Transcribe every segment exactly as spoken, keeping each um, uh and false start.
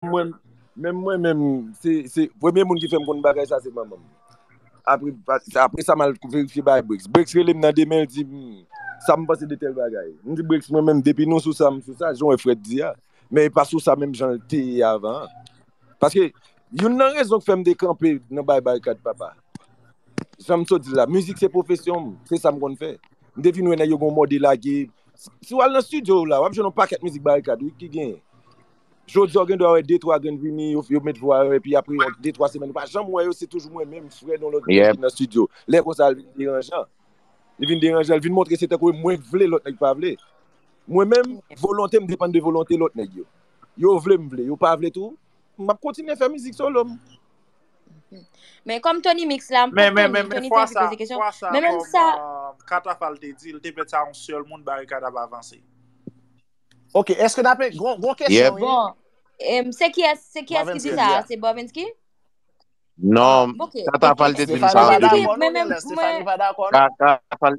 mwen, menm mwen menm, se, se premye moun ki fè m konn bagay sa, se manman m. Apre, apre sa, m al verifye bay Breaks. Breaks rele m nan demen, l di m sa m panse de tèl bagay. M di Breaks, mwen menm, depi nou sou sa, m sou sa, jan w wè Fred di a. Men e pa sou sa menm jan l te ye avan an. Paske youn nan rezon k fè m te kanpe nan bay barikad papa. Jan m sot di la, mizik se pwofesyon m, se sa m konn fè. M te vin wè nèg yo gon mòde lage. Si w al nan estidyo yo la, w ap jwenn yon pakèt mizik barikad, wi, ki genyen. Jodi a, w gen dwa wè de twa grenn vini, yo, yo met vwa yo, epi apre yon de twa semèn, ou pa janm wè yo, se toujou mwen menm, Fred, yon lòt grenn ki nan estidyo. Lè konsa, l vin deranjan. Li vin deranjan, li vin montre se tankou e mwen k vle, lòt nèg pa vle. Mwen menm, volonte m depann de volonte lòt nèg yo. Yo vle, m vle. Yo pa vle tou, m ap kontinye fè mizik solo m. Men kòm Tony Mix la, m p ap tann li, Tony te anvi poze kesyon. Men menm sa. Katafal te di, l te mèt sa yon sèl moun, barikad ap avanse. Ok, èske n ap gon, gon kesyon wi? Bon, em, se kiyès, se kiyès ki di sa? Se Bovensky? Non, Katafal te di m sa an de mil. Men menm mwen. Katafal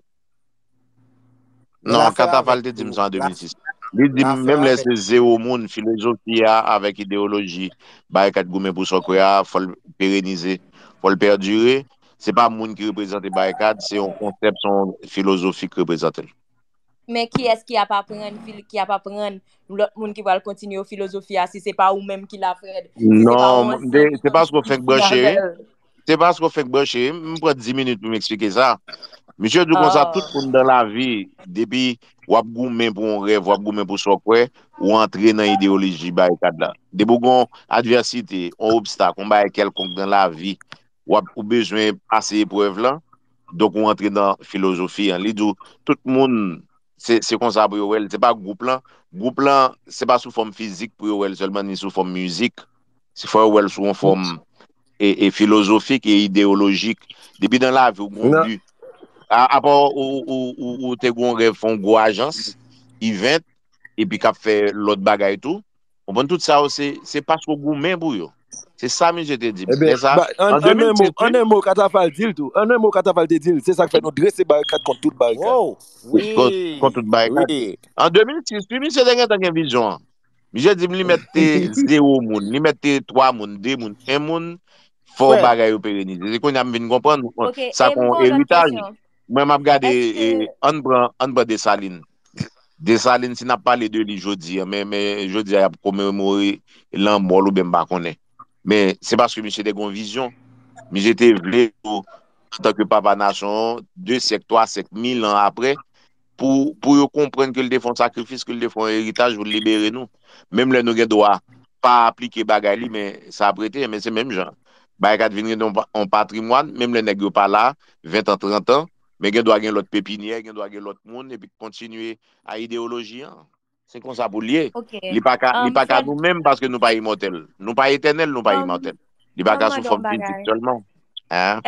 Non, Katafal te di m sa an de mil sis. Li di m menm lè se zewo moun, filozofi a avèk ideyoloji Barikad Goumen pou Sa W Kwè a, fò l perenize, fò l pèdire. Se pa moun ki reprezante Barikad, se yon konsèp, se yon filozofi k reprezante l. Men kiyès ki ap aprann, ki ap aprann lòt moun ki pral kontinye filozofi a si se pa ou menm ki la, Fred? Non, se paske w fenk branche wi. Se paske w fenk branche, m pran dis minit pou m eksplike sa. Misye di w konsa, tout moun nan lavi, depi w ap goumen pou yon rèv, w ap goumen pou sa w kwè, ou antre nan ideyoloji Barikad la. Depi w gen yon advèsite, yon obstak, yon bagay kèlkonk nan lavi, w ap, ou bezwen pase eprèv lan, donk ou antre nan filozofi an. Li di w, tout moun, se, se konsa pou yo wè l. Se pa gwoup lan. Gwoup lan, se pa sou fòm fizik pou yo wè l sèlman, ni sou fòm mizik. Se fò yo wè l sou yon fòm e, e filozofik e ideyolojik. Depi nan lavi w gen yon bi. Apa w, ou, ou, ou, ou te gen yon rèv fè yon gwo ajans, event, epi k ap fè lòt bagay tou. Konprann tout sa yo, se, se paske w goumen pou yo. Se sa misye te di m. Lè sa, an de mil sis, an en mo, Katafal di l tou. An en mo, Katafal te di l, se sa k fè nou drese barikad kont tout barikad. Kont tout barikad. An de mil sis, wi, misye te gentan gen vizyon an. Misye di m li mèt te zewo moun, li mèt te twa moun, de moun, en moun, fò bagay yo perenize. Se kounye a m vin konprann sa kon eritaj. Mwen m ap gade, ann pran, ann pran Desalin. Desalin, si n ap pale de li jodi a, men, men jodi a y ap komemore lanmò l oubyen m pa konnen. Men se paske misye te gen yon vizyon. Misye te vle pou, antanke papa nasyon an, de syèk, twa syèk, mil an apre, pou, pou yo konprann ke l te fè yon sakrifis, ke l te fè yon eritaj pou l libere nou. Menm lè nou gen dwa pa aplike bagay li, men sa ap rete, men se menm jan. Barikad vin rete yon, yon patrimwàn, menm lè nèg yo pa la, ven tan, trant an, men gen dwa gen lòt pepinyè, gen dwa gen lòt moun, epi k kontinye a ideyoloji an. Se konsa pou l ye. Li pa ka, li pa ka nou menm paske nou pa imòtèl. Nou pa etènèl, nou pa imòtèl. Li pa ka sou fòm fizik sèlman.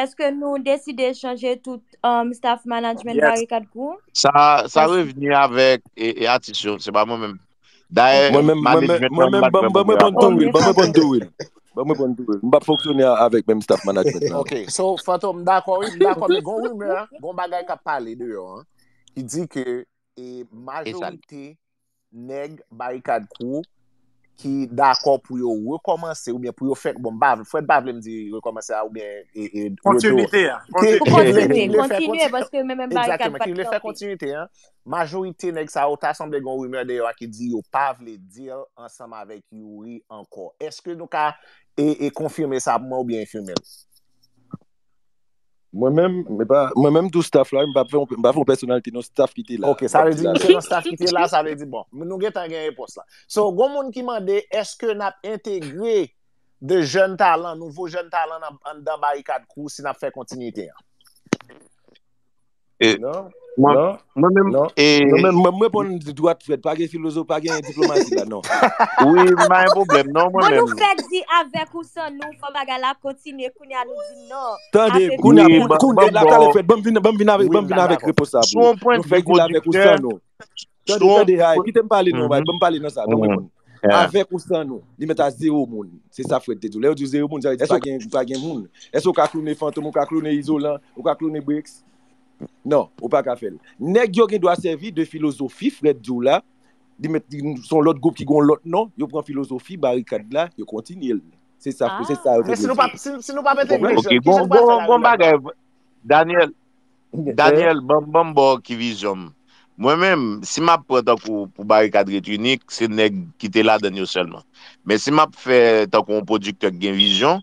Èske nou deside chanje tout um, staff management Barikad Crew? Sa, sa revni avèk e, e atis yo, se pa mwen menm. Dayè, mwen menm, mwen menm, ban mwen ban m tou wi, ban mwen ban tou wi. Ban mwen ban tou wi. M p ap fonksyone avèk menm staff management la. Ok, so Fantom, m dakò wi, m dakò, men gon rimè, gon bagay k ap pale deyò an, ki di ke e majorite nèg Barikad Crew ki dakò pou yo rekòmanse oubyen pou yo fè, bon, m pa, Fred pa vle m di rekòmanse a oubyen e, e, kontinite a. Kontinye, kontinye, paske menm menm Barikad pa t kanpe. Majorite nèg sa yo, ta sanble gen yon rimè deyò a ki di yo pa vle deal ansanm avèk Youri ankò. Èske nou ka e, e konfime sa pou mwen oubyen enfime l? Mwen menm, mwen menm tou staff la, m pa fè, m pa fè yon pèsonalite nan staff ki te la. Ok, sa vle di misye nan staff ki te la, sa vle di bon, nou gentan gen repons la. So, gon moun ki mande, èske n ap entegre de jèn talan, nouvo jèn talan anndan Barikad Crew si n ap fè kontinite an? Non, non, non, non, non, mwen menm, mwen menm, mwen reponn dwat frèt, pa gen filozof, pa gen diplomasi la, non. Wi, m pa gen pwoblèm, non, mwen menm. Bon, nou fèk di avèk ou san nou, fò bagay la kontinye, kounye a nou di non. Tande, kounye a, kounye a, talè frèt, ban m vin, ban m vin avèk, ban m vin avèk repons sa pou ou. Nou fèk di l avèk ou san nou. Tande, tande, hay, kite m pale non, ban m pale nan sa, ban m reponn. Avèk ou san nou, li mèt a zewo moun. Se sa Fred te di w. Lè yo di w zewo moun, sa vle di pa gen, pa gen moun. Èske w ka klone Fantom, ou ka klone Izolan, ou ka klone Breaks? Non, ou pa ka fè l. Nèg yo gen dwa sèvi de filozofi Fred di w la, Li mèt di se yon lòt gwoup ki gen yon lòt non, yo pran filozofi Barikad la, yo kontinye l. Se sa, se sa yo te Men si vle nou pa, di. Si, si nou pa mete Konprann? Grijan, Ok, kijan gon, nou pral fè gon, gon Larivye a? Bagay. Daniel, Daniel, ban, ban m ba w ki vizyon m. Mwen menm, si m ap pran tankou pou Barikad Ret Inik, se nèg ki te ladann yo sèlman. Men si m ap fè tankou yon pwodiktè ki gen vizyon,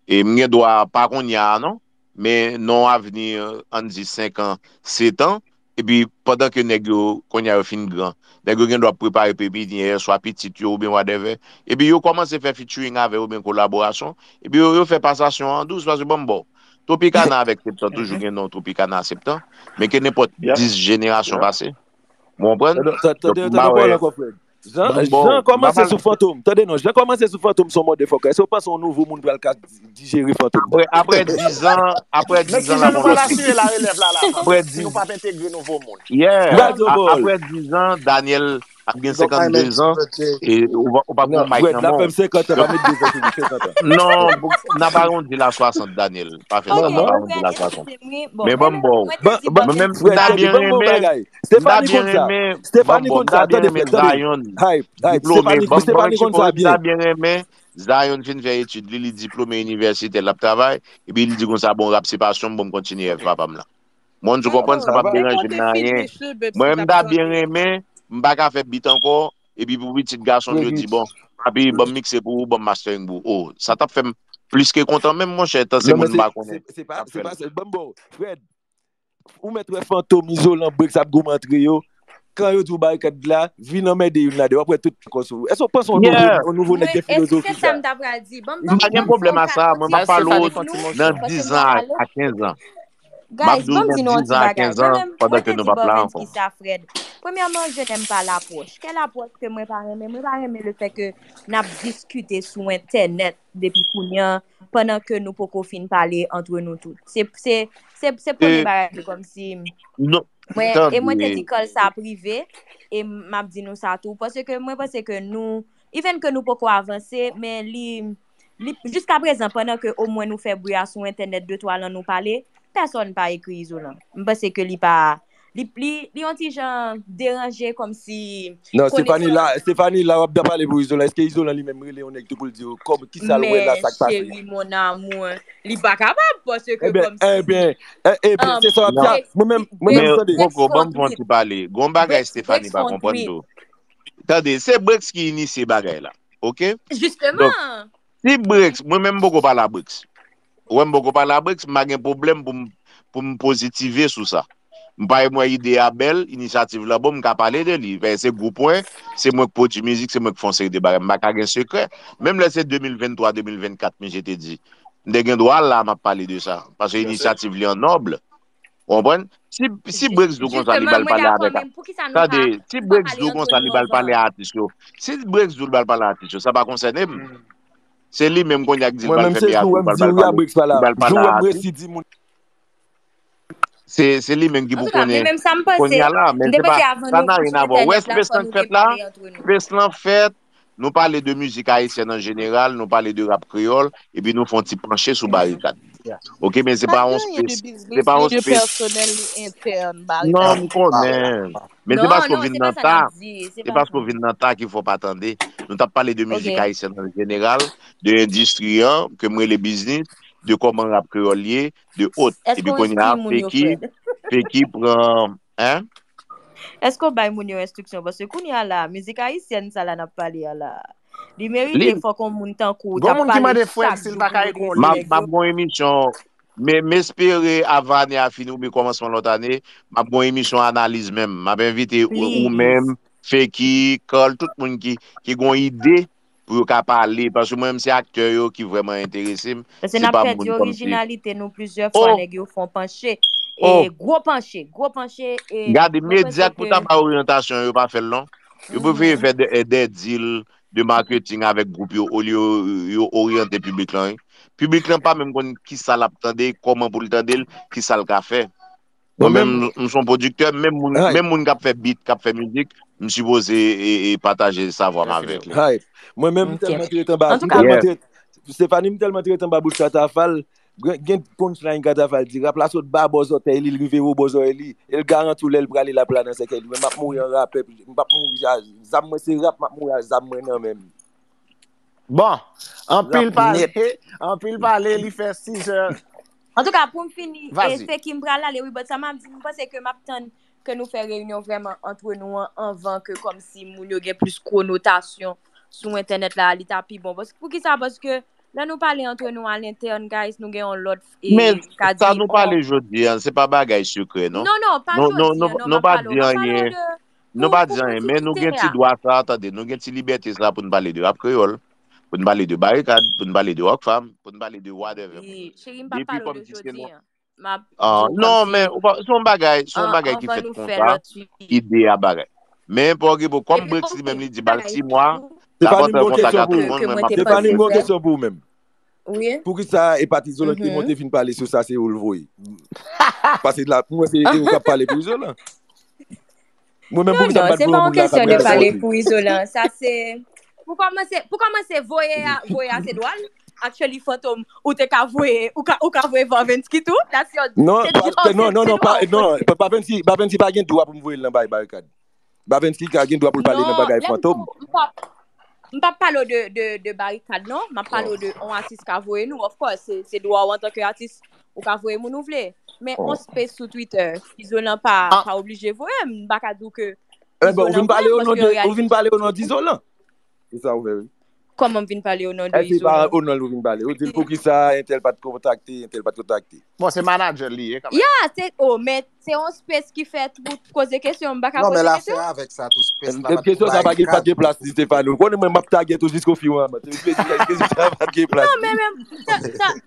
e m gen dwa pa kounye a non, men nan yon avni, ann di senk an, sèt an, epi pandan ke nèg yo kounye a yo fin gran, nèg yo gen dwa prepare pepinyè, swa pitit yo oubyen whatever, epi yo kòmanse fè featuring avè yo oubyen kolaborasyon, epi yo, yo fè pasasyon an dous, paske ban m ba w. Tropicana avèk Septan toujou gen non Tropicana Septan, men ke nenpòt dis jenerasyon pase. Ou konprann? Donk, m pa wè. Jan, Jan kòmanse sou Fantom. Tande non, Jan kòmanse sou Fantom, se yon motherfucker. Èske w panse yon nouvo moun pral ka dijere Fantom? Apre, apre dizan, apre dizan la pwomosyon. Apre dizan, apre dizan, Daniel ap gen senkannde zan, e ou pa, ou pa gon mic nan men w. Non, n ap awondi la swasant, Daniel. Pa fè sa, n ap awondi la swasant. Men ban m ba w. Mwen menm, m ta byen renmen, m ta byen renmen, ban m ba w, m ta byen renmen Zion. Diplome, ban m, ban m ekspliw, m ta byen renmen Zion fin fè etid li, li diplome inivèsite, l ap travay, epi li di konsa, bon, rap se pasyon m, bon, m kontinye rèv papa m lan. Mwen, ou konprann, sa p ap deranje m nan anyen. Mwen, m ta byen renmen, m pa ka fè beat ankò, epi pou pitit gason m yo di, bon, papi, ban m mikse pou ou, ban m mastering pou ou. Oh, sa t ap fè m plis ke kontan menm, monchè, tan se moun m pa konnen. Se pa, se pa, se, ban m ba w, Fred, ou mèt wè Fantom, Izolan, Brix ap goumen antre yo. Kan yo di w Barikad la, vin anmède youn ladan yo, w ap wè tout kò sou ou. Èske w panse yon nouvo, yon nouvo nèg gen filozofi sa? M pa gen pwoblèm a sa, mwen m ap pale w nan dizan a kenz an. M ap di w nan dizan a kenz an, pandan ke nou p ap la ankò. Premyèman, je n'aime pas l'approche. Quelle approche que mwen pa renmen? Mwen pa renmen le fait que n ap diskite sou entènèt depi kounye a, pandan ke nou poko fin pale antre nou tout. Se, se, se, se premye bagay ke kòmsi mwen, e mwen te di Carl sa prive, e m ap di nou sa tou, paske mwen panse ke nou, even ke nou poko avanse, men li, li, jiskaprezan, pandan ke omwen nou fè bri a sou entènèt, de twa lan nou pale, pèsòn pa ekri Izolan. M panse ke li pa, li, li, li yon ti jan deranje, kòmsi. Non, Stephanie la, Stephanie la, w ap byen pale pou Izolan. Èske Izolan li menm rele yon nèg tou pou l di yo, kòm, kisa l wè la, sa k pase? Cheri, mon amour. Li pa kapab, paske kòmsi. Ebyen, ebyen, se sa w ap di. Mwen menm, mwen menm, tande. Poko, ban m fè yon ti pale. Gon bagay Stephanie pa konprann tou. Tande, se Brix ki inisye bagay la. Oke? Jisteman. Si Brix, mwen menm m poko pale a Brix. Ou wè m poko pale a Brix, m pa gen pwoblèm pou m, pou m pozitive sou sa. M pa wè ide a bèl, inisyativ la bon, m ka pale de li. Paske se gwoup mwen, se mwen k pwodui mizik, se mwen k fè yon seri de bagay. M pa ka gen sekrè. Menm lè se de mil venntwa, de mil vennkat, men je te di. M te gen dwa al la, m ap pale de sa. Paske inisyativ li an nòb. Ou konprann? Si, si Brix di w konsa li pral pale avèk. Tande, si Brix di w konsa li pral pale a atis yo. Si Brix di w l pral pale a atis yo, sa pa konsène m. Se li menm konnen ak di l pral fè biyabou, pral pale, li pral pale a atis. Se, se li menm ki pou konnen kounye a la, men se pa, sa na yen a wè. Wè, Spaceland fèt la, Spaceland fèt, nou pale de mizik ayisyèn an jeneral, nou pale de rap kreyòl, epi nou fè yon ti panche sou Barikad. Oke, men se pa yon space, se pa yon space. Non, m konnen. Men se paske w vin nan ta. Se paske w vin nan ta ki fè w pa tande. Nou t ap pale de mizik ayisyèn an jeneral, de endistri an, ke m rele biznis, de kòman rap kreyòl ye, de ot. Epi kounye a, Feki, Feki pran, en? Èske w bay moun yo enstriksyon? Paske kounye a la, mizik ayisyèn sa la n ap pale a la, li merite fòk yon moun tankou w ta pale chak jou pou nou. M ap, m ap gon emisyon, men m espere avan ane a fini oubyen kòmansman lòt ane, m ap gon emisyon analiz menm. M ap envite ou, ou menm, Feki, Carl, tout moun ki, ki gon ide pou yo ka pale, paske mwen menm se aktè yo ki vrèman enterese m. Paske n ap pèdi orijinalite nou plizyè fwa, nèg yo fè yon panche, e gwo panche, gwo panche, e. Gade, medya k pou ta bay oryantasyon yo pa fè l non. Yo prefere fè de, de deal de marketing avèk gwoup yo olye yo, yo oryante piblik lan, wi. Piblik lan pa menm konn kisa l ap tande, kòman pou l tande l, kisa l ka fè. Mwen menm, m se yon pwodiktè, menm moun, menm moun k ap fè beat, k ap fè mizik, m sipoze e, e pataje savwa m avè yo. Mwen menm, m tèlman trete anba, m tèlman trete, Stephanie, m tèlman trete anba bout sa Tafal, Gen, gen punchline Gaddafi di, rap la sot ba bò zòtèy li, l rive wo bò zòrèy li. E l garanti w lè l prale l ap la nan sèkèy li. Men m ap mouri an rapè, m p ap mouri a zam mwen, se rap m ap mouri a zam mwen nan men m. Bon, anpil pale, anpil pale, li fè sizè. Antouka, pou m fini, e se ki m pral ale, wi, but sa m ap di, m panse ke m ap tann ke nou fè reyinyon vrèman antre nou an anvan ke kòmsi moun yo gen plis konotasyon sou entènèt la, li ta pi bon. Paske, poukisa? Paske lè nou pale antre nou a lentèn, guys, nou gen yon lòt e, Men sa nou pale jodi an, se pa bagay sekrè, non? Non, non, pa jodi an, non, m ap pale w, m ap pale w de Nou pa di anyen, men nou gen ti dwa sa, tande, nou gen ti libète sa pou n pale de rap kreyòl, pou n pale de Barikad, pou n pale de Rockfam, pou n pale de whatever. Cheri, m p ap pale w de jodi an. Non, men se yon bagay, se yon bagay ki fèt konsa, ide a bagay. Men pa okipe w, kòm Brix li menm li di ba l sis mwa, l ap antre an kontak ak tout moun, mwen m ap Stefani, m gon kesyon pou ou menm. Poukisa e pa t Izolan ki te monte vin pale sou sa, se ou l voye? Paske la, pou mwen, se ou k ap pale pou Izolan. Mwen menm, poukisa m pa t voye moun la k ap gade sa? Pou Izolan, sa se Pou kòmanse, pou kòmanse, voye a, voye a se dwa l. Actually, Fantom, ou te ka voye, ou ka, ou ka voye Bavenski tou. That's your, non, non, non, non, pa, non, Bavenski, Bavenski pa gen dwa pou m voye l nan bay Barikad. Bavenski ka gen dwa pou l pale nan bagay Fantom. M p ap pale w de, de, de Barikad, non. M ap pale w de yon atis ka voye nou. Of course, se, se dwa w antanke atis, ou ka voye moun ou vle. Men yon space sou Twitter, Izolan pa, pa oblije voye. M pa ka di w ke Izolan voye m, paske an reyalite. Ou vin pale o non de Izolan. Se sa ou fè, wi. Kòman m vin pale o non de Izolan? Èske pa o non l ou vin pale? Ou di l poukisa entèl pa t kontakte, entèl pa t kontakte. Bon, se manager li ye kanmenm. Ya, se, oh, men se yon space ki fèt pou poze kesyon, m pa ka poze kesyon. Non, men l afè avèk sa tou, space la pa t pou Barikad. Kesyon sa pa gen, pa t gen plas li, Stefano. Ou konnen mwen m ap tagèt ou jisko fi an, man. Kesyon sa pa t gen plas. Non, men, men,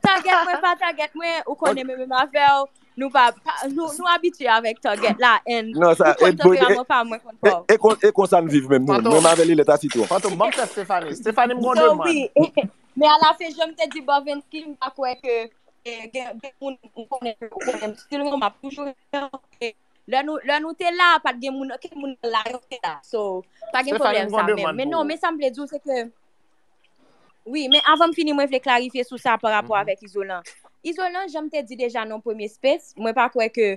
tagèt mwen, pa tagèt mwen, ou konnen mwen menm avè w. Nou pa, pa nou, nou abitye avèk tagèt la, and ou konn tanperaman pa mwen konn pa w. E konsa n viv menm nou menm. Mwen m avè li lè ta sitwon. Fantom, ban m fè Stefani. Stefani, m gon demann. Men alafen, jan m te di Bavenski, m pa kwè ke gen, gen moun m konnen ke ou konnen m still renmen, m ap toujou renmen. Lè nou, lè nou te la, pa t gen moun, okenn moun nan la yo te la. So, pa gen pwoblèm sa menm. Men non, men sa m vle di w, se ke Wi, men avan m fini, mwen vle klarifye sou sa pa rapò avèk Izolan. Izolan, jan m te di deja nan premye space, mwen pa kwè ke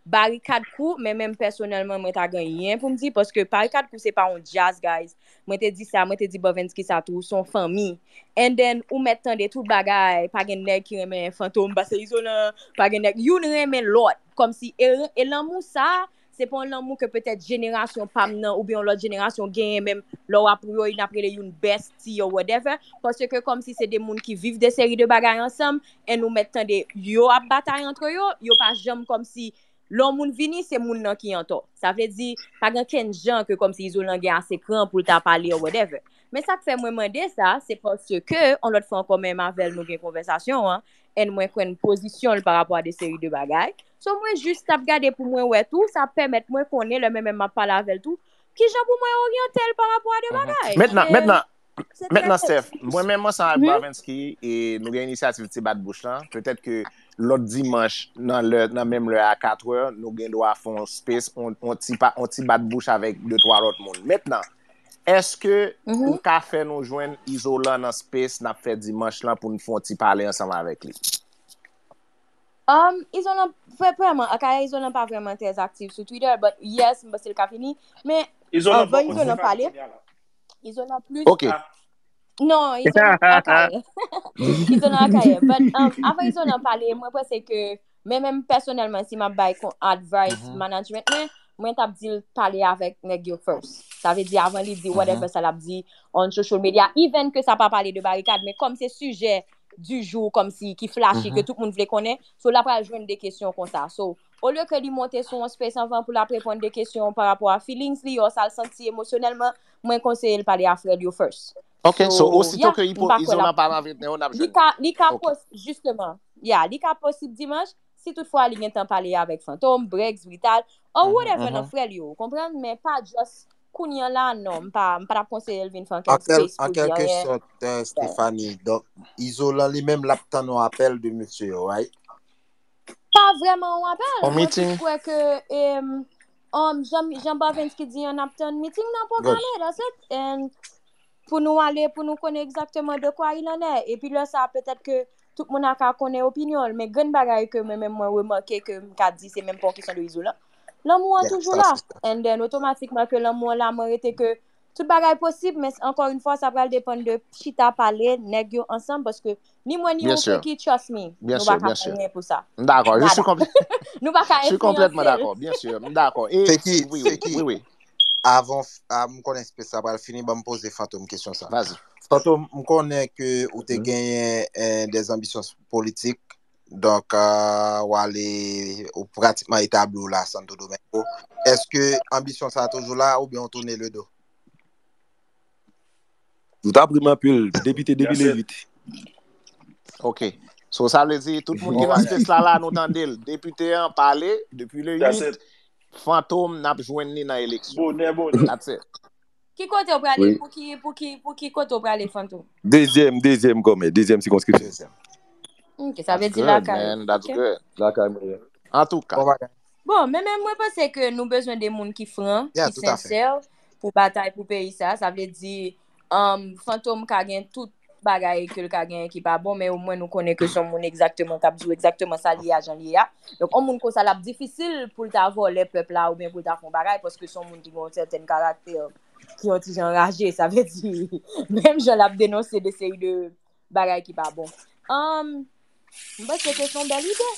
Barikad Crew, men menm pèsonèlman, mwen ta gen anyen pou m di, paske Barikad Crew se pa yon djaz, guys. Mwen te di sa, mwen te di Bavenski sa tou, se yon fanmi. And then, ou mèt tande tout bagay, pa gen nèg ki renmen Fantom pase Izolan, pa gen nèg, youn renmen lòt. Kòmsi, e, e lanmou sa, se pa yon lanmou ke petèt jenerasyon pa m nan oubyen yon lòt jenerasyon genyen menm lè w ap rele, n ap rele youn bestie or whatever, paske kòmsi se de moun ki viv de seri de bagay ansanm, and ou mèt tande yo ap batay antre yo, yo pa janm kòmsi lè yon moun vini, se moun nan ki antò. Sa vle di, pa gen kenn jan ke kòmsi Izolan gen ase kran pou l ta pale or whatever. Men sa k fè mwen mande sa, se paske, yon lòt fwa ankò, menm avè l nou gen konvèsasyon an, and mwen kwè nan pozisyon l pa rapò a de seri de bagay. So, mwen jis t ap gade pou mwen wè tou, sa ap pèmèt mwen konnen lè mwen menm m ap pale avè l tou, kijan pou mwen oryante l pa rapò a de bagay. Mentnan, mentnan, mentnan, Steph, mwen menm ansanm ak Bavenski, e nou gen inisyativ Ti Bat Bouch lan. Petèt ke lòt dimanch, nan lè, nan menm lè a, katrè, nou gen dwa fè yon space, yon, yon ti pa, yon ti bat bouch avèk de twa lòt moun. Mentnan, èske ou ka fè nou jwenn Izolan nan space n ap fè dimanch lan pou n fè yon ti pale ansanm avèk li? Um, Izolan, vrèman, Akayè Izolan pa vrèman trè aktif sou Twitter, but yes, m panse l ka vini. Men anvan Izolan pale, Izolan plis. Ok. Non, Izolan Akayè. Izolan Akayè. But um, avan Izolan pale, mwen panse ke, men menm pèsonèlman, si m ap bay kon advice management mwen, mwen t ap di l pale avèk nèg yo first. Sa vle di avan li di whatever sa l ap di on social media, even ke sa pa pale de Barikad, men kòm se sijè du jour, kòmsi ki flashy, ke tout moun vle konnen, so l ap al jwenn de kesyon konsa. So, olye ke li monte sou yon space anvan pou l ap reponn de kesyon pa rapò a feelings li, or sa l santi emosyonèlman, mwen konseye l pale a frè l yo first. Ok, so, osito ke Izolan pale avèk nèg yo, n ap jwenn. Li ka, li ka, jisteman, yeah, li ka posib dimanch, si toutfwa li gentan pale avèk Fantom, Briggs, Vital, or whatever nan frè l yo, ou konprann? Men pa just kounye a la, non, m pa, m pa t ap konseye l vin fè ankenn space pou di anyen. Stephanie, donk, Izolan li menm l ap tann yon apèl de mesye yo, right? Pa vrèman yon apèl. Mwen plis kwè ke, um, jan, jan Bavenski di an, n ap tann meeting nan pwograme, that's it. And pou nou ale, pou nou konnen egzakteman de quoi il en est. Epi lè sa, petèt ke tout moun a ka konnen opinyon l. Men grenn bagay ke mwen menm mwen remake ke m ka di se menm pa yon kesyon de izolan. Lanmou an toujou la. And then, otomatikman ke lanmou an la, mwen rete ke tout bagay posib, men ankò yon fwa, sa pral depann de chita pale nèg yo ansanm, paske ni mwen ni ou, Francky, trust me, nou pa ka fè anyen pou sa. M dakò, je suis complètement, nou pa ka infliyanse l. Bien sûr, m dakò. E, Francky, oui, Francky, oui, oui. Avan, avan m konnen espès sa pral fini, ban m poze Fantom kesyon sa. Vas-y. Fantom, m konnen ke ou te genyen des ambitions politiques, donk euh, ou ale, ou pratikman etabli w la Santo Domingo. Èske anbisyon sa toujou la oubyen ou tounen le do? Ou ta pri m anpil, depite depi le uit. Ok. So, sa vle di, tout moun ki nan space la, la, nou tande l. Depite an pale depi le uit. Fantom, n ap jwenn li nan eleksyon. Bonè, bonè. That's it. Ki kote w prale? Pou ki, pou ki, pou ki kote w prale, Fantom? Dezyèm, dezyèm kòmè, dezyèm sikonskripsyon. Ok, sa vle di lakay. That's good. Lakay mwen. Antouka. Bon, men men mwen panse ke nou bezwen de moun ki fran, ki sensè pou batay pou peyi sa. Sa vle di, um, Fantom ka gen tout bagay ke l ka gen ki pa bon, men omwen nou konnen ke se yon moun egzakteman k ap di w egzakteman sa l ye a, jan l ye a. Donk, yon moun konsa l ap difisil pou l ta vòlè pèp la oubyen pou l ta fè yon bagay, paske se yon moun ki gen yon sètèn karaktè ki yon ti jan raje. Sa vle di, menm jan l ap denonse de seri de bagay ki pa bon. Um, m panse ke se yon bèl ide.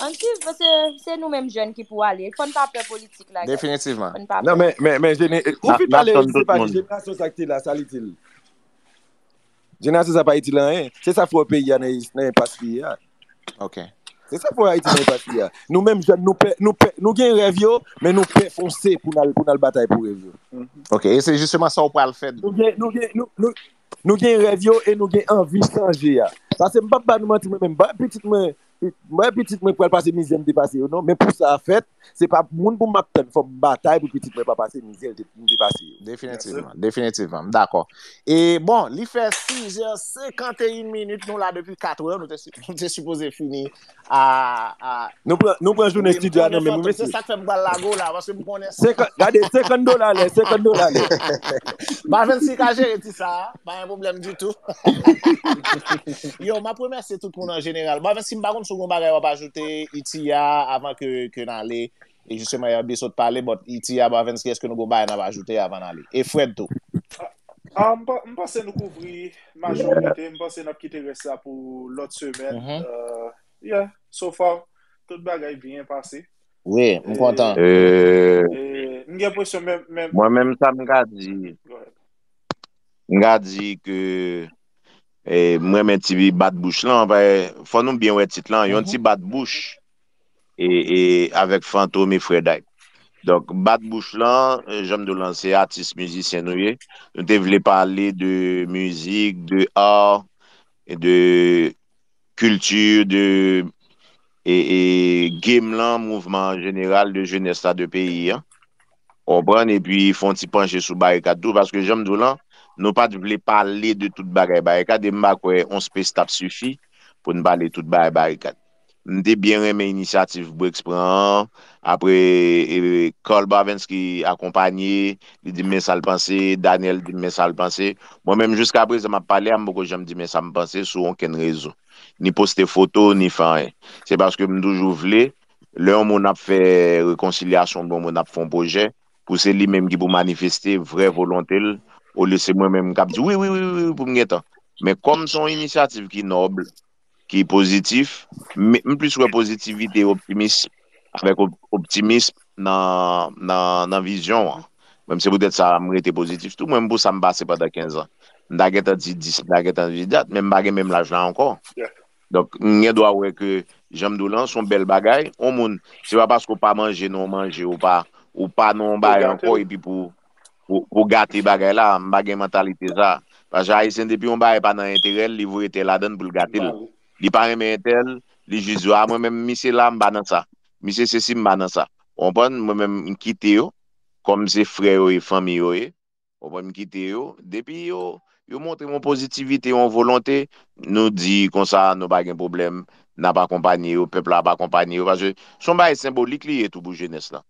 Ann swiv, paske se nou menm jèn ki pou ale. Fò n pa pè politik la. Definitivman. Non, men, men, men, jene, ou fin pale, se pa jenerasyon sa ki te la, sa li di l. Jenerasyon sa pa itil anyen. Se sa fè peyi a nan, nan enpas li ye a. Ok. Se sa fè Ayiti nan enpas li ye a. Nou menm jèn, nou pè, nou pè, nou gen rèv yo, men nou pè fonse pou n al, pou n al batay pou rèv yo. Ok, e se jisteman sa w pral fè. Nou gen, nou gen, nou, nou, nou gen rèv yo e nou gen anvi chanje a. Paske m p ap ba nou manti, mwen menm, m pa pitit mwen, mwen pitit mwen pral pase mizè m te pase yo, non. Men pou sa fèt, se pa moun pou m ap tann, fò m batay pou pitit mwen pa pase mizè l te, m te pase yo. Definitivman, definitivman, m dakò. E bon, li fè sis è senkanteyen minit, nou la depi katrè, nou te, nou te sipoze fini a, a Nou pran, nou pran jounen estidyo a nan men nou, mesye. Se sa k fè m pral lage w la, paske m konnen. Senkant, gade, senkant dola lè, senkant dola lè. Ba vennsis ka jere ti sa, pa gen pwoblèm ditou. Yo, m ap remèsye tout moun an jeneral. Ba vennsis, m pa konn si w gen yon bagay w ap ajoute, Itiya, avan ke, ke n ale. E jisteman, Herby sot pale, but Itiya, ba vennsis, èske nou gen yon bagay n ap ajoute avan n ale? E Fred tou. Ah, m pa- m panse nou kouvri majorite. M panse n ap kite rès la pou lòt semèn. Euh, yeah, so far, tout bagay byen pase. Wi, m kontan. Euh, E m gen enpresyon menm, menm, Mwen menm sa m ka di, Go ahead. M ka di ke eh, m renmen ti bat bouch lan, fò nou byen wè tit lan, yon ti bat bouch e, e avèk Fantom e Frè Dyke. Donk, bat bouch lan, eh, jan m di w lan, se atis mizisyen nou ye. Nou te vle pale de mizik, de art, de kilti, de e, e game lan, mouvman an jeneral, de jenès la, de peyi an. Ou konprann? Epi fè yon ti panche sou Barikad tou, paske jan m di w lan, nou pa t vle pale de tout bagay Barikad, e m pa kwè yon space t ap sifi pou n pale tout bagay Barikad. M te byen renmen inisyativ Breaks pran an, apre e, Carl Bavenski akonpanye, li di m men sa l panse, Daniel di m men sa l panse. Mwen menm jiska prezan m ap pale a, m poko janm di men sa m panse sou okenn rezo. Ni poste foto, ni fè anyen. Se paske m toujou vle, lè yon moun ap fè rekonsilyasyon, oubyen yon moun ap fè yon pwojè, pou se li menm ki pou manifeste vrè volonte l, olye se mwen menm k ap di wi, wi, wi, wi, wi pou m gentan. Men kòm se yon inisyativ ki nòb, ki pozitif, m, m plis wè pozitivite e optimis, avèk op- optimism nan, nan, nan vizyon an. Menm se poutèt sa m rete pozitif tou. Mwen, m pou sa m pase pandan kenz an. M ta gentan di dis, m ta gentan di dat, men m pa gen menm laj la ankò. Donk, m gen dwa wè ke jan m di w lan, se yon bèl bagay. Yon moun, se pa paske w pa manje nan yon manje, ou pa, ou pa nan yon bagay ankò, epi pou, pou, pou gate bagay la, m pa gen mantalite sa. Paske Ayisyen, depi yon bagay pa nan enterè l, li voye tè ladan l pou l gate l. Li pa renmen entèl, li jis di, a mwen menm, misye la, m pa nan sa. Misye sesi, m pa nan sa. Ou konprann? Mwen menm, m kite yo, kòm se frè yo ye, fanmi yo ye. Ou konprann? M kite yo. Depi yo, yo montre m yon pozitivite, yon volonte, nou di konsa, nou pa gen pwoblèm, n ap akonpanye yo, pèp la ap akonpanye yo. Paske se yon bagay senbolik li ye tou pou jenès lan.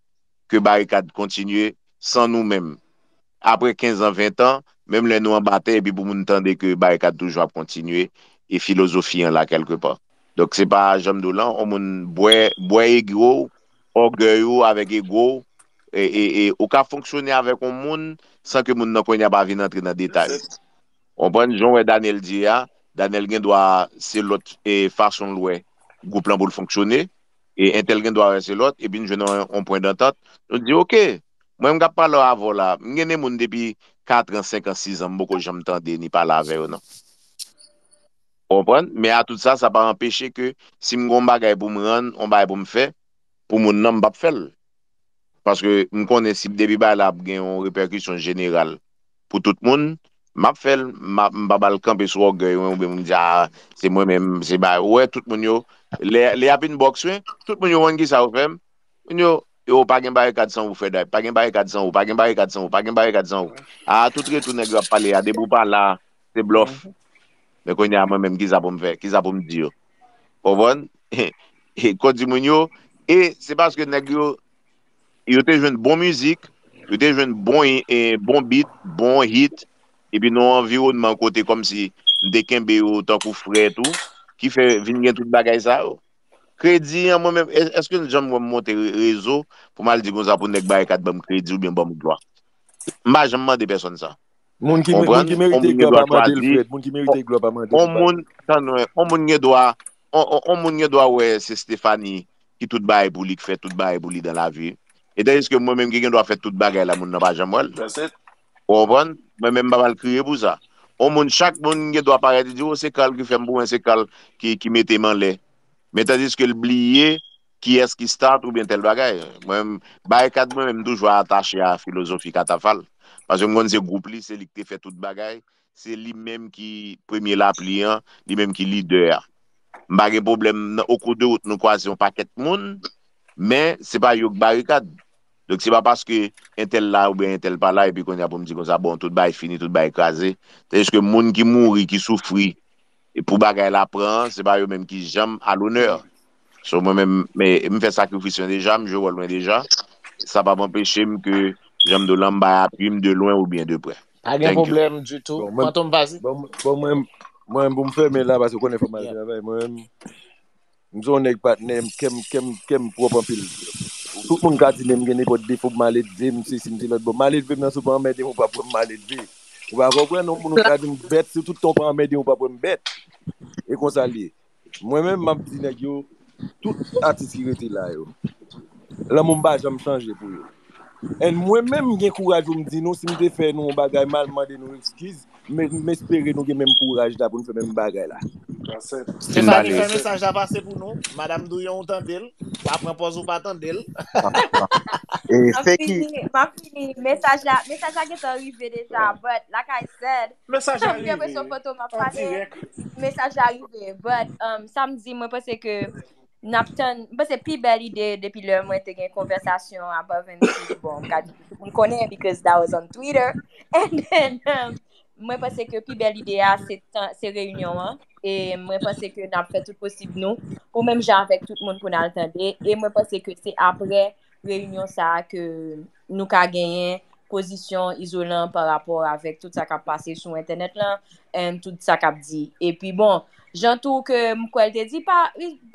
Ke Barikad kontinye san nou menm. Apre kenz an, ven an, menm lè nou anba tè, epi pou moun tande ke Barikad toujou ap kontinye, e filozofi an la kèlkepa. Donk, se pa jan m di w lan, yon moun bwè, bwè ego w, ògèy ou avèk ego w, e, e, e ou ka fonksyone avèk yon moun san ke moun nan kounye a pa vin antre nan detay. Konprann? Jan w wè Daniel di a, Daniel gen dwa se lòt e fason l wè gwoup lan pou l fonksyone, e entèl gen dwa wè se lòt, epi n jwenn yon, yon pwen dantant. Nou di, oke, mwen m k ap pale avè w la, m gen de moun depi kat an, senk an, sis an, m poko janm tande ni pale avè yo, non. Konprann? Men a tout sa, sa pa anpeche ke si m gen yon bagay pou m rann, yon bagay pou m fè, pou moun nan, m p ap fè l. Paske m konnen si depi bagay la ap gen yon repèkisyon jeneral pou tout moun, m ap fè l, m ap, m p ap al kanpe sou ògèy mwen oubyen m di, a, se mwen menm, se bagay. Ou wè, tout moun yo, lè, lè y ap inbox mwen, tout moun yo konn kisa yo fè m. Moun yo, yo, pa gen barikad san ou, Fred Hype, pa gen barikad san ou, pa gen barikad san ou, pa gen barikad san ou. A, tout retou nèg yo ap pale a, depi w pa la, se blòf. Men kounye a, mwen menm, kisa pou m fè? Kisa pou m di yo? Konprann? E, kon di moun yo, e se paske nèg yo, yo te jwenn bon mizik, yo te jwenn bon, e, bon beat, bon hit, epi nan yon anviwònman kote kòmsi m te kenbe yo tankou frè tou, ki fè vin gen tout bagay sa yo. Kredi an, mwen menm, e, èske n janm wè m monte re-, rezo pou m al di konsa pou nèg Barikad ban m kredi oubyen ban m glwa? M pa janm mande pèsonn sa. Moun ki, moun ki merite glwa pa mande l, Fred. Moun ki merite glwa pa mande l. On moun, tann, on moun gen dwa, on, on, on moun gen dwa wè se Stephanie ki tout bagay pou li, ki fè tout bagay pou li dan lavi. E tandiske mwen menm ki gen dwa fè tout bagay la, moun nan pa janm wè l. Ou konprann? Mwen menm m pa pral kriye pou sa. On moun, chak moun gen dwa parèt, li di, o, se Carl ki fè m pou mwen, se Carl ki, ki mete m anlè. Men tandiske l bliye kiyès ki start oubyen tèl bagay. Mwen, Barikad, mwen menm, m toujou atache a filozofi Katafal. Paske m konn se gwoup li, se li ki te fè tout bagay. Se li menm ki premye lapli an, li menm ki lidè a. M pa gen pwoblèm nan, o kou de wout nou kwaze yon pakèt moun, men se pa yo k Barikad. Donk se pa paske entèl la oubyen entèl pa la epi kounye a pou m di konsa, bon, tout bagay fini, tout bagay kraze. Tandiske moun ki mouri, ki soufri, e pou bagay la pran, se pa yo menm ki janm a lonè. So mwen menm, men, m fè sakrifis mwen deja, m jwe wòl mwen deja. Sa p ap anpeche m ke, jan m di w lan, m bay apui m de lwen oubyen de prè. Pa gen pwoblèm ditou. Fantom, vas-y. Bon, bon, mwen, mwen, pou m fèmen la, paske w konnen fò m al travay, mwen menm, m se yon nèg patnè, m, kè m, kè m, kè m pwòp anpil. Tout moun ka di, men m gen nenpòt defo, m maledve, m sesi, m se lòt. Bon, maledve m nan, si w pa anmède m, ou p ap wè m maledve. Ou pa konprann, non, moun ou ka di m bèt, si tout tan w pa anmède m, ou p ap wè m bèt. E konsa l ye. Mwen menm, m ap di nèg yo, tout atis ki rete la yo, lanmou m pa janm chanje pou yo. And mwen menm, m gen kouraj pou m di nou, si m te fè nou yon bagay mal, m mande nou eskiz, men m espere nou gen menm kouraj la pou n fè menm bagay la. Stephanie, fè mesaj la pase pou nou. Madanm Douyon, ou tande l? Pa pran pòz ou pa tande l. E, m ap fini, m ap fini. Mesaj la, mesaj la gentan rive deja, but like I said, m gen enpresyon Fantom ap pale, mesaj la rive. But, um, sa m di, mwen panse ke n ap tann, m panse pi bèl ide depi lè mwen te gen konvèsasyon Above and Six, bon, m ka di tout moun konnen, because that was on Twitter. And then, um, mwen panse ke pi bèl ide a, se tan, se reyinyon an. E mwen panse ke n ap fè tout posib nou, pou menm jan avèk tout moun pou n al tande. E mwen panse ke se aprè reyinyon sa a ke nou ka genyen pozisyon Izolan pa rapò avèk tout sa k ap pase sou entènèt lan, and tout sa k ap di. Epi bon, jan tou ke m kwè l te di, pa,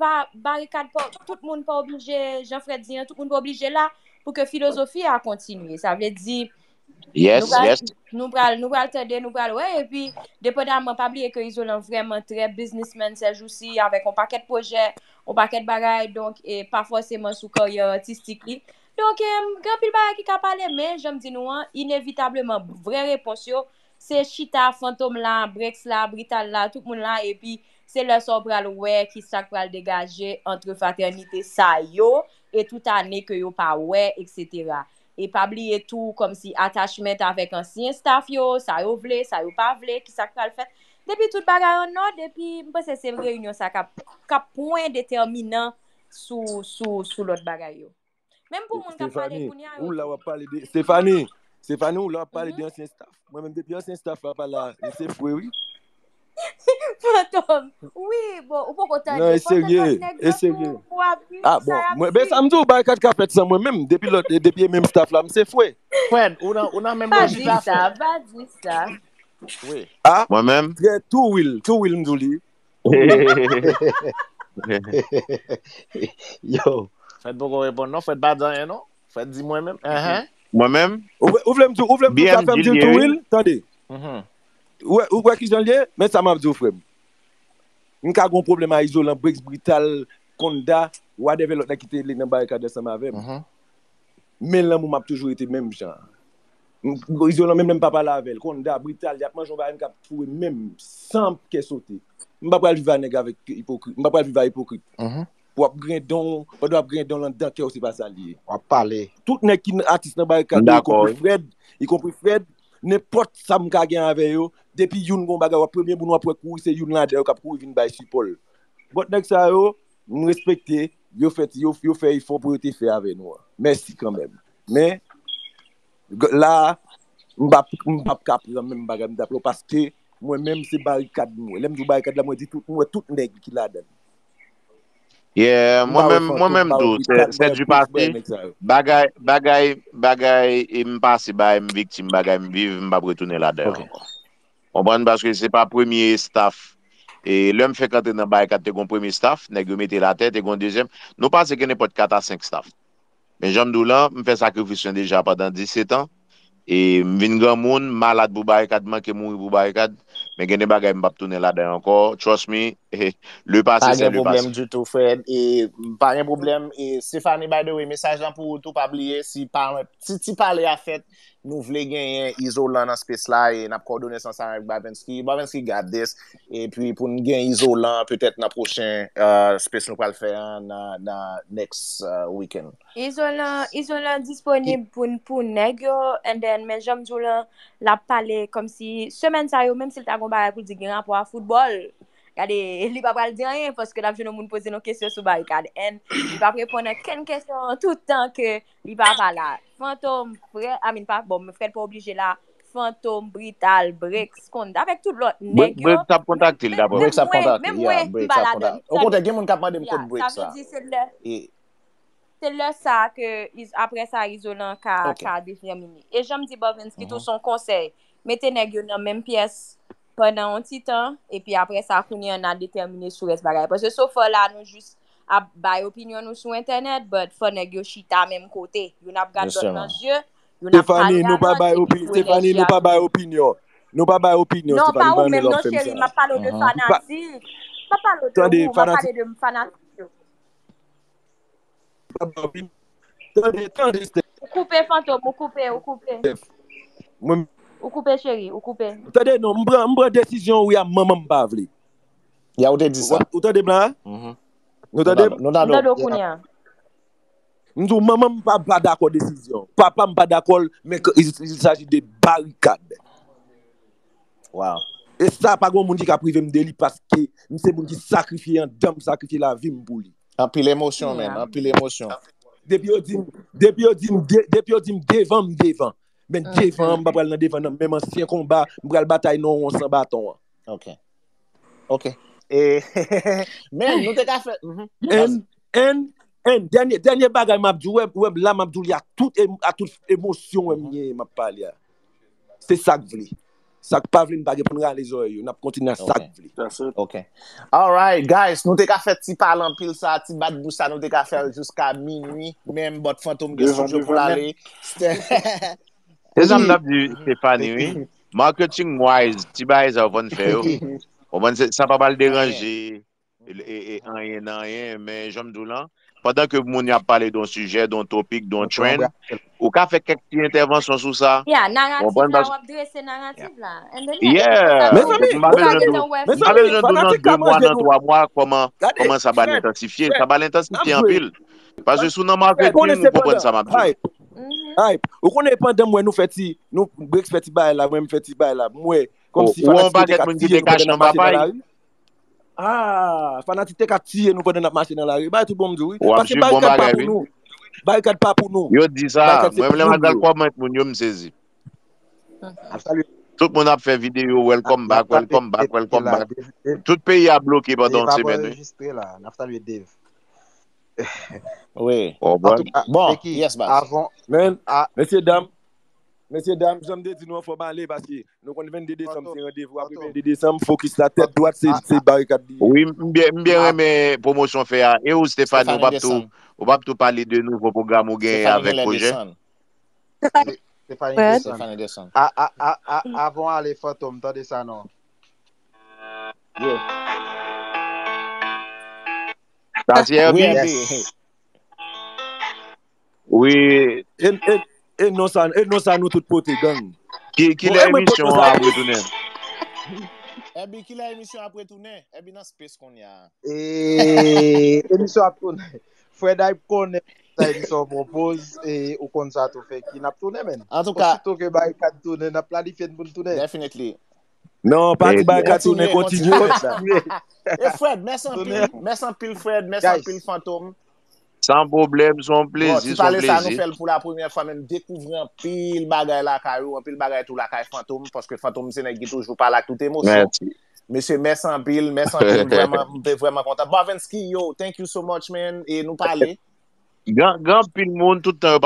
pa, Barikad, pa, tout moun pa oblije, jan Fred di an, tout moun pa oblije la pou ke filozofi a kontinye. Sa vle di, nou pral, nou pral, nou pral tande, nou pral wè, epi depandaman, pa bliye ke Izolan vrèman trè businessman sèjousi, avèk yon pakèt pwojè, yon pakèt bagay, donk, e pa fòseman sou karyè atistik li. Donk, em, gen anpil bagay ki ka pale, men, jan m di nou an, inevitableman, vrè repons yo, se chita, Fantom la, Brex la, Brital la, tout moun la, epi se lè sa w pral wè ki sa k pral degaje ant fratènite sa yo, e tout ane ke yo pa wè, etsetera. E pa bliye tou, kòmsi attachment avèk ansyen staff yo, sa yo vle, sa yo pa vle, ki sa k pral fèt. Depi tout bagay an nòd, epi m panse se reyinyon sa k ap, k ap pwen detèminan sou, sou, sou lòt bagay yo. Menm pou moun k ap pale kounye a yo. Ou la w ap pale de Stephanie. Stephanie, ou la w ap pale de ansyen staff. Mwen menm, depi ansyen staff la pa la, m se fwe, wi. Fantom. Wi, bon, ou poko tande. Non, e serye, e serye. Ah, bon, mwen, ben, sa m di w, bagay ka fèt san mwen menm. Depi lòt, depi e menm staff la, m se fwe. Fred, ou nan, ou nan menm lojik la, Fred. Pa di sa, pa di sa. Wi. Ah, mwen menm? Trè, tou wil, tou wil, m di w li. Yo. Fred poko reponn non, Fred pa di anyen non. Fred di mwen menm. Enhen. Mwen menm. Ou vle m di, ou vle m di zafè m di l tou wi. Tande. Ou wè ki jan l ye? Men sa m ap di w frè m. M ka gon pwoblèm a Izolan, Brix, Brital, Konda, whatever lòt nèg ki te li nan barikad ansanm avè m. Men lanmou m ap toujou rete menm jan. Izolan menm lè m pa pale avè l, Konda, Brital, y ap manje yon bagay m k ap foure menm san kè sote. M pa pral viv a nèg avèk ipokrit. M pa pral viv a ipokrit. W ap grendon, pandan w ap grendon anndan kè w se pa sa l ye. W ap pale. Tout nèg ki atis nan barikad yo, ikonpri Fred, ikonpri Fred, nenpòt sa m ka gen avè yo, depi youn gon bagay, w ap premye moun w ap wè kouri se youn ladan yo k ap kouri vin bay sipò l. Bòt nèg sa yo, m respekte, yo fè yo, yo fè efò pou yo te fè avè nou an. Mèsi kanmenm. Men, la, m p ap m p ap ka pran menm bagay m t ap pran paske mwen menm se barikad m wè. Lè m di w barikad la, mwen di tout, m wè tout nèg ki ladan l. Yeah, mwen menm mwen menm tou, se se du pase. Bagay bagay bagay e m pase bagay m viktim bagay m viv, m p ap retounen ladan ankò. Konprann paske se pa premye staff. E lè m fèk antre nan barikad te gon premye staff, nèg yo mete l atè, te gon dezyèm. Nou pase gen nenpòt kat a senk staff. Men jan m di w lan, m fè sakrifis mwen deja pandan disèt an. E m vin granmoun, m malad pou barikad, m manke mouri pou barikad. Men gen de bagay m p ap tounen ladan ankò. Trust me, le passé c'est le passé. Pa gen pwoblèm ditou, Fred. E pa gen pwoblèm. E Stephanie, by the way, mesaj lan pou ou tou, pa bliye, si pa ti ti pale a fèt, nou vle genyen Izolan nan space la e n ap coordonate sa ansanm avèk Bavensky. Bavensky got this. Epi pou n gen Izolan petèt nan pwochen space nou pral fè an nan next weekend. Izolan Izolan disponib pou pou nèg yo and then men jan m di w lan l ap pale kòmsi semèn sa yo menm si l ta gon bagay pou l di gen rapò a foutbòl. Gade, li pa pral di anyen paske l ap jwenn yon moun poze l yon kesyon sou barikad. And li p ap reponn okenn kesyon tout tan ke li pa pa la. Fantom, frè, I mean pa, bon, Fred pa oblije la. Fantom, Brital, Breaks, Konda, avèk tout lòt nèg yo. Breaks ap kontakte l dabò. Breaks ap kontakte l, yeah, Breaks ap kontakte l. Okontrè, gen moun k ap mande m kot Breaks sa. Sa vle di se lè, se lè sa ke, apre sa, Izolan ka ka detèmine. E jan m di Bavensky tou, se yon konsèy. Mete nèg yo nan menm pyès pandan yon ti tan, epi apre sa, kounye a, n a detèmine sou rès bagay. Paske so far la, nou jis ap bay opinyon nou sou entènèt, but fò nèg yo chita menm kote. Youn ap gad lòt nan zye, youn ap pale nan lanti, epi pou enèji a. Stephanie, nou pa bay opinyon, Stephanie, nou pa bay opinyon. Nou pa bay opinyon, Stephanie, pa ou menm non, cheri, m ap pale w de fanatik. M pa pale w de ou, m ap pale de fanatik yo. Tande, tande, Steph. Ou koupe, Fantom, ou koupe, ou koupe. Ou koupe, cheri, ou koupe. Tande, non, m pran, m pran desizyon wi a manman m pa vle. Ya, ou te di sa. Ou tande m la? Nou tande m? Nou tande w kounye a. M di w, manman m pa, pa dakò desizyon. Papa m pa dakò l, men il s'agit de barikad. Wow. E sa, pa gen yon moun ki ka prive m de li paske m se moun ki sakrifye anndan m, sakrifye lavi m pou li. Anpil emosyon, man, anpil emosyon. Depi yo di m, depi yo di m, depi yo di m devan, m devan. Men devan an, m pa pral nan devan nan menm ansyen konba, m pral batay nan yon san baton an. Ok. Ok. E, men, nou te ka fè. And, and, and, dènye, dènye bagay m ap di w, wè, wè, la m ap di w li ak tout, ak tout emosyon wè m genyen, m ap pale a. Se sa k vle. Sa k pa vle, n pa gen pou n rale zòrèy yo. N ap kontinye a sa k vle. Ok. Alright, guys, nou te ka fè ti pale anpil sa, ti bat bouch sa, nou te ka fè l jiska minui, menm, but Fantom gen studio pou l ale. Se sa m t ap di Stephanie, wi. Marketing wise, ti bagay sa yo konn fè yo. Konprann, sa pa pral deranje e, e, e, anyen nan anyen, men jan m di w lan, pandan ke moun y ap pale de yon sijè, de yon topik, de yon trend, ou ka fè kèk ti entèvansyon sou sa. Yeah, naratif la, w ap drese naratif la. And then, yeah, yeah. Mezanmi, ou ka gentan wè. M pa bezwen di w nan de mwa, nan twa mwa, kòman, kòman sa pral entansifye. Sa pral entansifye anpil. Paske si w nan marketing, ou konprann sa m ap di w. Hype. Ou konnen pandan m wè nou fè ti, nou Breaks fè ti bagay la, mwen m fè ti bagay la, m wè kòmsi fanatik yo te ka tiye nou pandan n ap mache nan lari. Ah, fanatik te ka tiye nou pandan n ap mache nan lari. Bagay tout bon m di w, wi. Paske barikad pa pou nou. Barikad pa pou nou. Yo di sa, mwen lè m al kòmante moun yo, m sezi. Tout moun ap fè videyo, welcome back, welcome back, welcome back. Tout peyi a bloke pandan yon semèn, wi. Wi. Bon, yes, baz. Men, mesye dam, Mesye dam, jan m te di nou an, fò m ale, paske nou konn vennde desanm se randevou, apre vennde desanm, fokis la, tèt dwat, se, se barikad li ye. Wi, m byen, m byen renmen pwomosyon fè a. E ou, Stefani, ou p ap tou, ou p ap tou pale de nouvo pwogram ou genyen avèk Pwojè? Stefani desann. A, a, a, a, avan w ale, Fantom, tande sa non. Sa se Herbie? Wi. E, e, e non sa, e non sa nou tout pote, gang. Ki, kilè emisyon an ap retounen? Herbie, kilè emisyon ap retounen? Herbie nan space kounye a. E, emisyon ap tounen. Frè Day konnen sa emisyon pwopoz e ou konn sa tou fè ki n ap tounen, men. Antouka, osito ke Barikad tounen, n ap planifye n pou n tounen. Definitely. Non, pa di Barikad tounen, kontinye. E Fred, mèsi anpil. Mèsi anpil, Fred. Mèsi anpil, Fantom. San pwoblèm, se yon plezi, se yon plezi. Ti pale sa nou fè l pou la premyè fwa, men m dekouvri anpil bagay lakay ou, anpil bagay tou lakay Fantom, paske Fantom se nèg ki toujou pale ak tout emosyon. Mesye, mèsi anpil, mèsi anpil, vrèman, m te vrèman kontan. Bavenski, yo, thank you so much, man, e nou pale. Gen anpil moun, tout tan yo